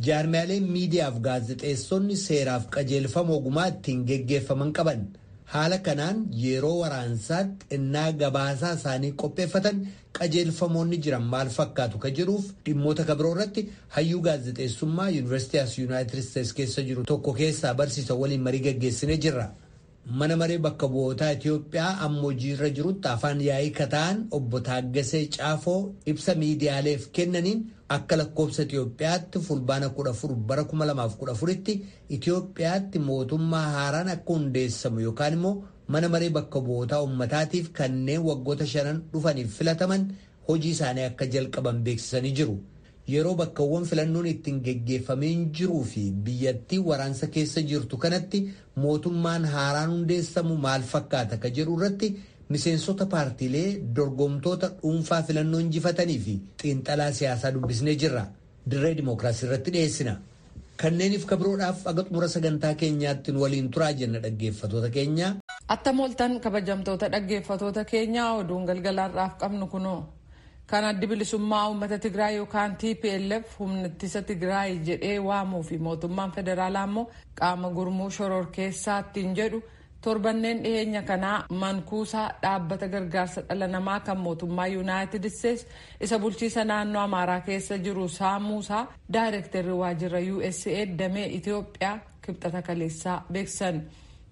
Jaarmiyaaleen miidiyaaf gaazexeessonni seeraaf qajeelfama ogumaa ittiin geggeeffaman qaban. Haala kanaan yeroo waraansaatti ennaa gabaasaa isaanii qopheeffatan qajeelfamoonni jiran maal fakkaatu ka jedhuuf dhimmoota kabiroo irratti hayyuu gaazexeessummaa Yuunivarsiitii as Yuunaayitid Isteets keessa jiru tokko keessaa barsiisa waliin marii geggeessinee jirra. Mana maree bakka bu'ootaa Itoophiyaa amma hojiirra jirutti afaan yaa'ii kataan obbo Taaggasee Caafoo ibsa miidiyaaleef kennaniin akka lakkoobsa Itoophiyaatti fulbaana 14 bara 2014tti Itoophiyaatti mootummaa haaraan akka hundeessamu yookaan immoo mana maree bakka bu'ootaa uummataatiif kanneen waggoota shanan dhufaniif filataman hojii isaanii akka jalqaban beeksisanii jiru. Yeroo bakkawwan filannoon ittiin geggeeffameen jiruu fi biyyattii waraansa keessa jirtu kanatti mootummaan haaraan hundeessamu maal fakkaata ka jedhu irratti miseensota paartiilee dorgomtoota dhuunfaa filannoo injifatanii fi xiinxalaa siyaasaa dubbisnee jirra. Dirree Dimookiraasii irratti dhiyeessina. Kanneeniif kabiroodhaaf aga xumura sagantaa keenyaatti nu waliin turaa jenna dhaggeeffatoota keenya. Attam ooltan kabajamtoota dhaggeeffatoota keenyaa, oduun galgalaarraaf qabnu kunoo. Kan Addi Bilisummaa Uummata Tigraay yookaan TPLF humna ittisa Tigraay jedhee waamuu fi mootummaan federaalaa immoo qaama gurmuu shororkeessaattiin jedhu torbanneen dhiyeenya kanaa mankuusaa dhaabbata gargaarsa dhala namaa kan mootummaa Yuunaayitid Isteets isa bulchiisa naannoo Amaaraa keessa jiru saamuusaa daayirektarri waajjira USAID damee Itoophiyaa Kibxata kaleessaa beeksisan.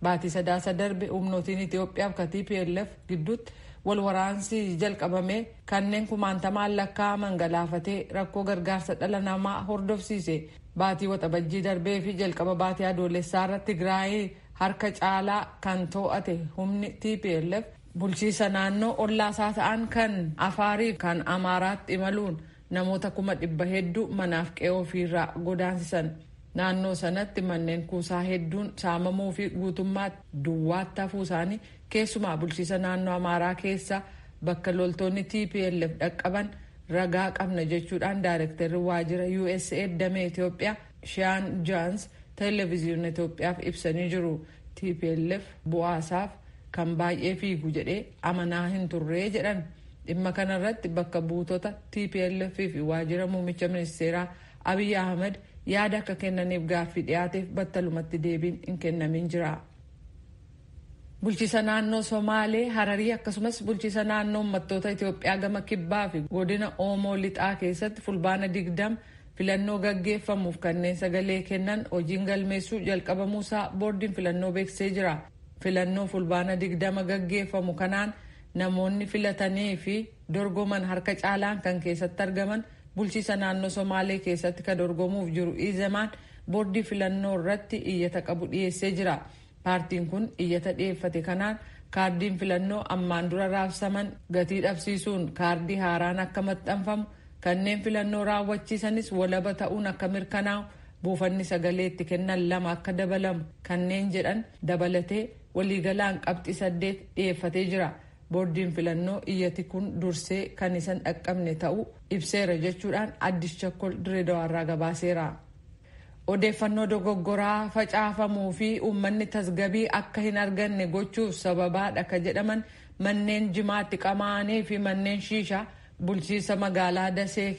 Baatii Sadaasa darbe humnootiin Itoophiyaa fi TPLF gidduutti wal waraansi jalqabame kanneen kumaantamaan lakkaa'aman galaafatee rakkoo gargaarsa dhala namaa hordofsiise. Baatii Waxabajjii darbee fi jalqaba baatii Adoolessaa irratti Tigraay harka caalaa kan to'ate humni TPLF bulchiisa naannoo ollaasaa ta'an kan Afaarii kan Amaaraatti imaluun namoota 100,000 hedduu manaaf qe'oo ofiirraa godaansisan. Naannoo sanatti manneen kuusaa hedduun saamamuu fi guutummaatti duwwaatti hafuu isaanii, keessumaa bulchiisa naannoo Amaaraa keessa bakka loltoonni TPLF dhaqqaban ragaa qabna jechuudhaan daayirektarri waajjira USAID damee Itoophiyaa Shaan Jaans televezyiinii Itoophiyaaf ibsanii jiru. TPLF bu'aasaaf kan baay'ee fiigu jedhee amanaa hin turree jedhan. Dhimma kanarratti bakka buutota TPLF fi waajjira muummicha ministeeraa Abiy Ahmed yaada akka kennaniif gaaffii dhiyaateef battalumatti deebiin hin kennamin jira. Bulchiisa naannoo Somaalee, Hararii akkasumas bulchiisa naannoo Uummattoota Itoophiyaa gama kibbaa fi godina Oomoo Lixaa keessatti fulbaana 20 filannoo gaggeeffamuuf kanneen sagalee kennan hojiin galmeessuu jalqabamuusaa boordiin filannoo beeksisee jira. Filannoo fulbaana 20 gaggeeffamu kanaan namoonni filatanii fi dorgoman harka caalaan kan keessatti argaman bulchiisa naannoo Somaalee keessatti kan dorgomuuf jiru Izemaan boordii filannoo irratti iyyata qabu dhiyeessee jira. Paartiin kun iyyata dhiyeeffate kanaan kaardiin filannoo ammaan dura raabsaman gatii dhabsiisuun kaardii haaraan akka maxxanfamu, kanneen filannoo raawwachiisanis walaba ta'uun akka mirkanaa'u, buufanni sagalee itti kennan lama akka dabalamu kanneen jedhan dabalatee waliigalaan qabxii saddeet dhiyeeffatee jira. Boordiin filannoo iyyati kun dursee kan isan dhaqqabne ta'uu ibseera jechuudhaan Addis Chakkol Direedawaarraa gabaaseera. Odeeffannoo dogoggoraa facaafamuu fi uummanni tasgabii akka hin arganne gochuuf sababaadha ka jedhaman manneen jimaatti qamaanii fi manneen shiishaa bulchiisa magaalaa Dasee